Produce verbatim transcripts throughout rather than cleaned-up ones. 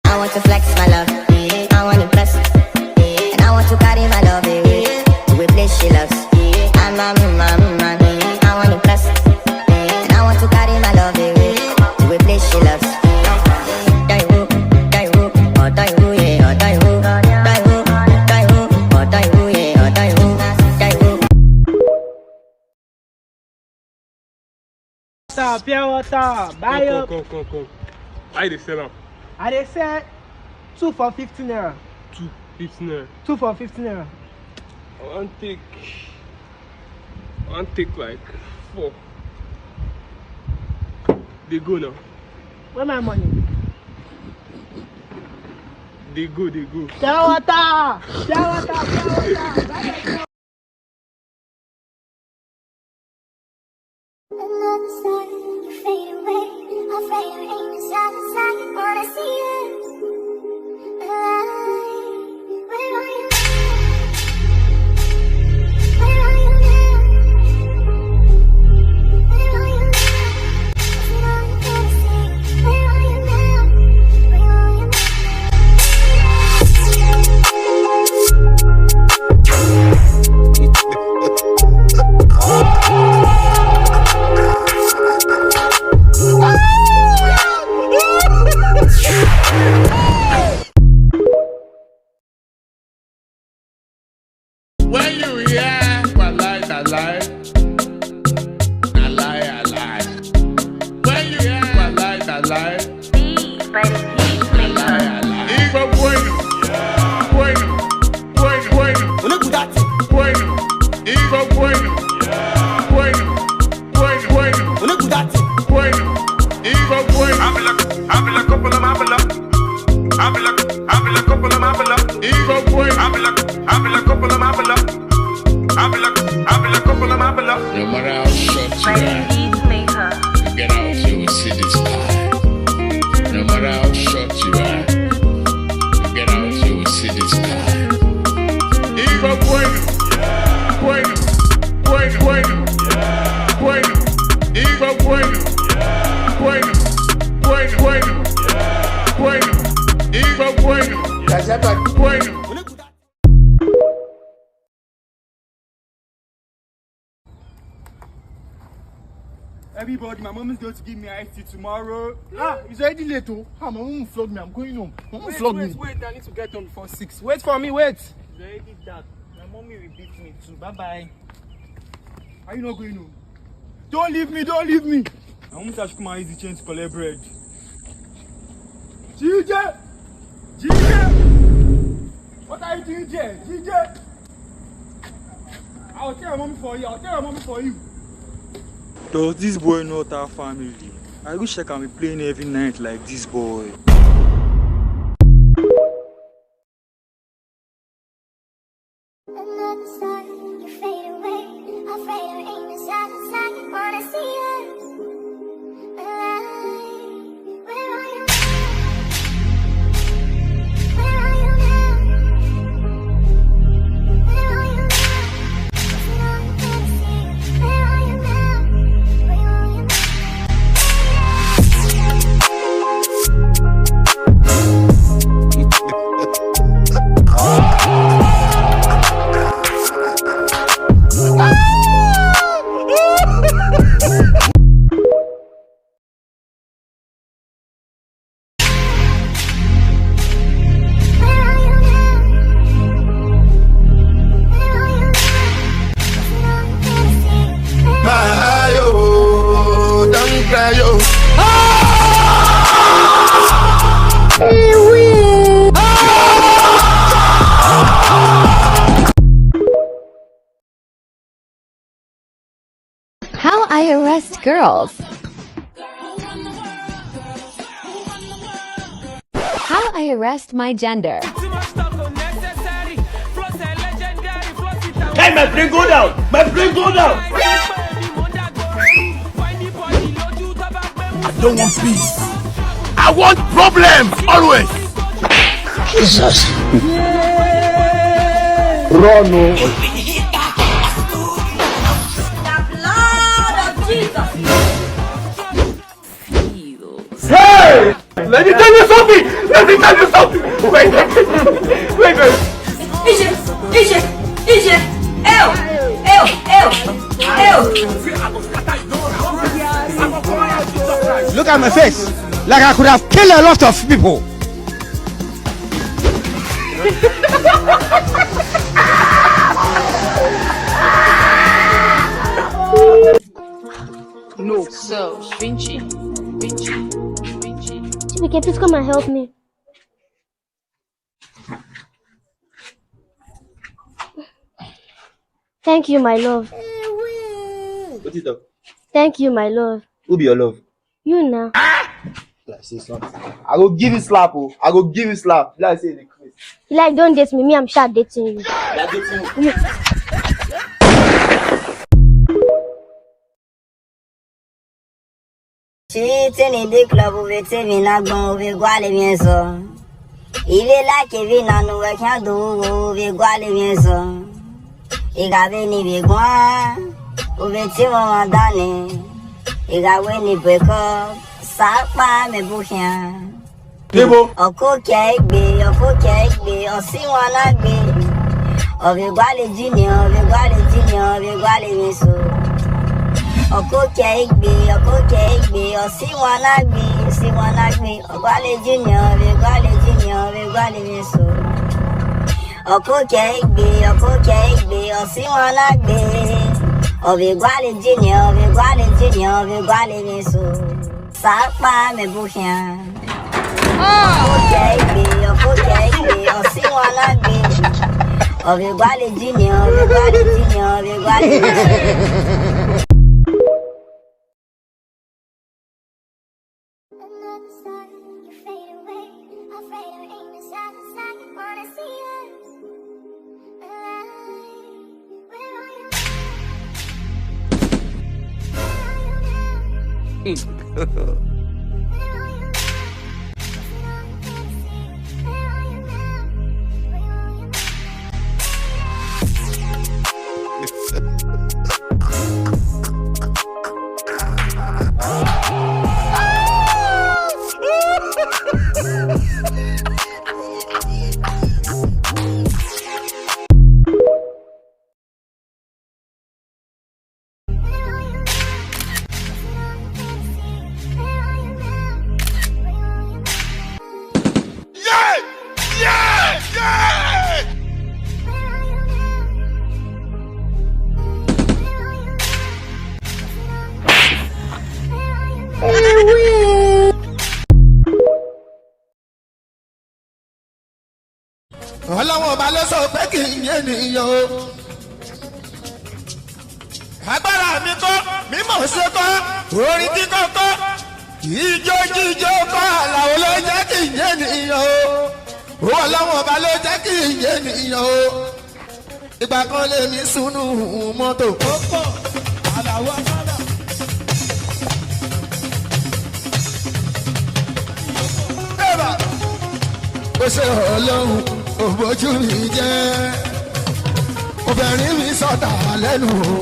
I want to flex my love, I want to impress, and I want to carry my love away to a place she loves. I'm a man, man, man, I want to impress, and I want to carry my love away to a place she loves. Water, pure water, buy up. Come, come, come, come, come. Why they sell am? I dey sell two for fifteen naira. Two fifteen naira. Two for fifteen naira. I wan take, I wan take like four. Dey go now. Where my money? Dey go, dey go. Pure water, pure water, pure water. Buy up. Another side, you fade away. Afraid of aim inside the side. Wanna see it. Where are you now? Where are you now? Where are you now? Is it all you gotta say? Where are you now? Where are you now? When you hear walai na lie, na lie I lie. When you hear walai na lie, na lie I lie. Igbo bueno, bueno, bueno, bueno, bueno. Bueno, Igbo bueno, bueno, bueno, bueno. Bueno, Igbo bueno. Abila, abila, kopolo, abila. Abila, abila, kopolo, abila. Igbo bueno. Abila, abila, kopolo, abila. Abila, abila, kopolo, abila. No matter how short you are, you get out, you will see the sky. No matter how short you are, you get out, you will see the sky. Igbo bueno, bueno, bueno, bueno, bueno. Igbo bueno, bueno, bueno, bueno, bueno. Igbo bueno, bueno. Everybody, my mom is going to give me iced tea tomorrow. Ah, it's already late, oh. Ah, my mom will flog me. I'm going home. My mom will flog me. Wait, wait, I need to get home before six. Wait for me, wait. It's already dark. My mommy will beat me too. Bye bye. Are you not going home? Don't leave me, don't leave me. I want to come and use the chain to collect bread. G J! G J! What are you doing there? G J! I'll tell your mommy for you. I'll tell your mommy for you. Does this boy not have family? I wish I can be playing every night like this boy. Another side, you fade away. Afraid of aim inside the side. Wanna see it. Where are you now? Where are you now? Where are you now? Is it all you can see? Where are you now? Where are you now? How I arrest girls. How I arrest my gender. Hey, my brain go down! My brain go down! I don't want peace. I want problems always. Jesus. Run, oh. The blood of Jesus. Hey! Let me tell you something. Let me tell you something. Wait, wait, wait, wait. Ije, Ije, Ije. Ew, ew, ew, ew. Look at my face. Like I could have killed a lot of people. No. So, Vinci, Vinci, Vinci. Chibuike, please come and help me. Thank you, my love. What is up? Thank you, my love. Who be your love? You now. Like say something. I go give you slap, oh. I go give you slap. Like say the craze. You like don't date me. Me, I'm sure dating you. You are dating me. Sitting in the club with him in a gun with Guale Mienzo. If you like, if you not know, I can't do with Guale Mienzo. He got any big one. With him on Danny. He got when he break up. Sapa me bukian. Níbo? Ọkọ kẹgbẹ, ọkọ kẹgbẹ, ọsìn wọn lágbè. Ọ̀rẹ́ Guale junior, ọ̀rẹ́ Guale junior, ọ̀rẹ́ Guale mi so. Ọkọ kẹgbẹ, ọkọ kẹgbẹ, ọsìn wọn lágbè, ọsìn wọn lágbè. Ọ̀rẹ́ Guale junior, ọ̀rẹ́ Guale junior, ọ̀rẹ́ Guale mi so. Ọkọ kẹgbẹ, ọkọ kẹgbẹ, ọsìn wọn lágbè. Ọ̀rẹ́ Guale junior, ọ̀rẹ́ Guale junior, ọ̀rẹ́ Guale mi so. Sapa me bukian. Ọkọ kẹgbẹ, ọkọ kẹgbẹ, ọsìn wọn lágbè. Ọ̀rẹ́ Guale junior, ọ̀rẹ́ Guale junior, ọ̀rẹ́ Guale. Yeah! Yeah! Yeah! Ọlọ́wọ́n ọba ló sọ pé kì í yé nìyẹn o. Agbára mi kọ́, mímọ̀ ṣe kọ́, orin kíkọ́ kọ́, ijó jíjó kọ́, Àlàó ló jẹ́ kí n yé nìyẹn o. Owó Ọlọ́wọ́n ọba ló jẹ́ kí n yé nìyẹn o. Ìgbà kan lè mi sunu mọ́tò. Ó pọ̀, Àlàó Akálà. Ẹ bá. Ó ṣe Ọlọ́run, ò bójú mi jẹ́. Obìnrin mi sọ̀tà lẹ́nu o.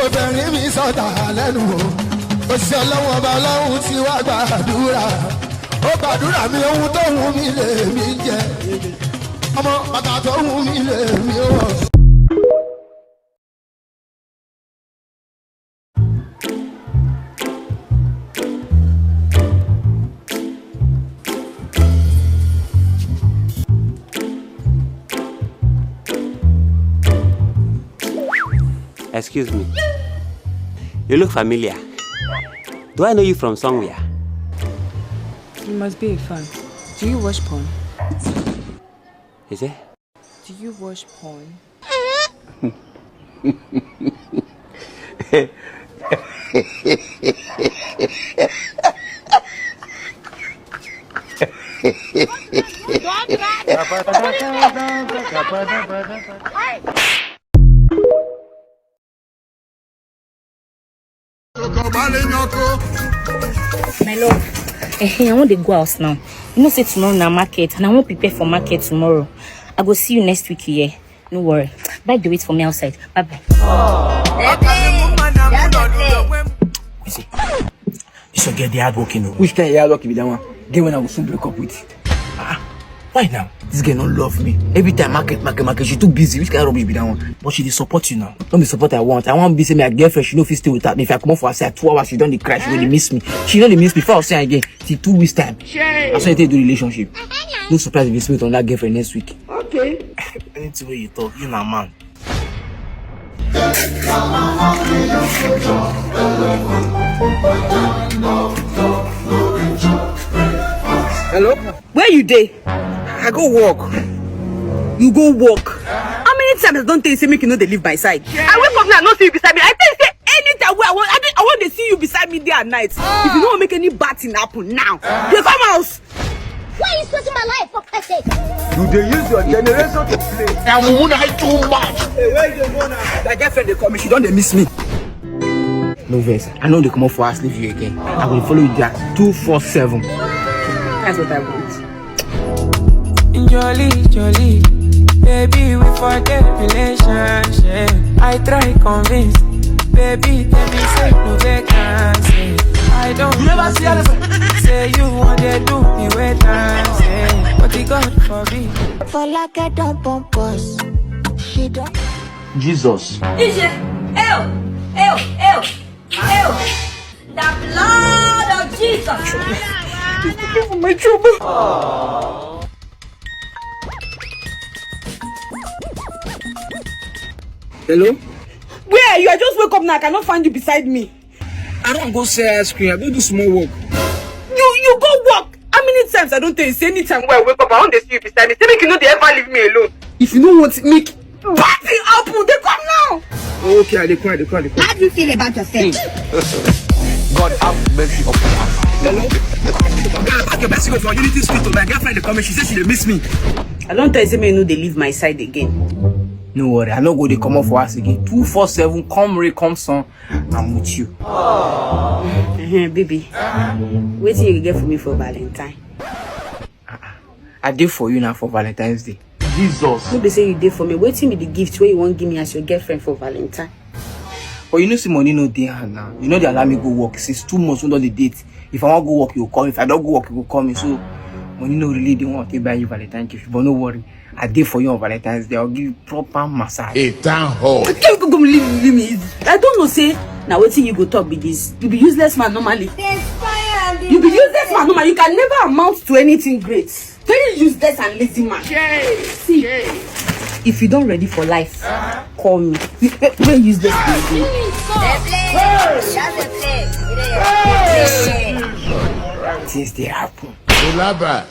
Obìnrin mi sọ̀tà lẹ́nu o. Ó ṣe Ọlọ́run, ọba Ọlọ́run ti wá gbàdúrà. Ó gbàdúrà mi, ohun tó wù mí lè mí jẹ. Ọmọ bàtà tó wù mí lè mí wọ̀. Excuse me. You look familiar. Do I know you from somewhere? You must be a fan. Do you watch porn? Is it? Do you watch porn? My love, eh, eh, I want to go house now. You know say tomorrow na market, and I won't prepare for market tomorrow. I go see you next week here. No worry. Bye, do wait for me outside. Bye bye. Baby, just dey play. Yeah, they hard working. Oh. Which kind of hard work be that one? Get when I will soon break up with. Ah, why now? This girl don't love me. Every time market, market, market, she too busy. Which kind of rubbish be that one? But she dey support you now. Don't be support I want. I want be say my girlfriend. She no fit stay without me. If I come off for her side two hours, she don't dey cry. She don't dey miss me. She don't dey miss me. Before I say again, till two weeks time. I say they do relationship. No surprise if you meet on that girlfriend next week. Okay. Anything wey you talk, you na man. Hello? Where you dey? I go work. You go work? How many times I don tell you say make you no dey leave my side? I wake up now, I no see you beside me. I tell you say anytime wey I wan, I dey, I wan dey see you beside me day and night. If you no wan make any bad thing happen now, dey come house. Why are you stressing my life for Christ's sake? You dey use your generation to play. Na mumu na too much. Hey, where you dey go now? My girlfriend dey call me, she don dey miss me. No vex, I no dey comot for house leave you again. I go follow you there two four seven. That's what I want. Jolly, jolly, baby, we for the relationship. I try convince, baby, tell me say no vacancy. I don't You never see anything. Say you want to do me with dancing, but the God forbid. For like I don't pump us, she don't. Jesus. Ije, ew, ew, ew, ew. The blood of Jesus. Even my trouble. Hello? Where are you? I just wake up now. I cannot find you beside me. I don't go sell ice cream. I go do small work. You you go work. How many times I don't tell you? Say anytime when I wake up, I want to see you beside me. Say make you no dey ever leave me alone. If you no want make bad thing happen, they come now. Okay, I dey cry, dey cry, dey cry. How do you feel about yourself? God have mercy upon us. Hello? Oga, I pack your bicycle for Unity Street to my girlfriend. Dey come, she say she dey miss me. I don't tell you say me no dey leave my side again. No worry, I no go dey comot for house again. Two four seven, come rain, come sun, I'm with you. Uh-huh, baby, wetin you get for me for Valentine? I dey for you now for Valentine's Day. Jesus. No be say you dey for me. Wetin be the gift wey you wan give me as your girlfriend for Valentine? But you know say money no dey hand now. You no dey allow me go work since two months we don dey date. If I wan go work, you go call me. If I don go work, you go call me. So money no really dey want to buy you Valentine gift. But no worry, I dey for you on Valentine's Day. I'll give you proper massage. A town hall. Go, go, go, leave, leave me. I don't know say na wetin you go talk be this. You be useless man normally. You be useless man normally. You can never amount to anything great. Very useless and lazy man. See, if you don ready for life, call me. Wey useless be you. Things dey happen. Olaba.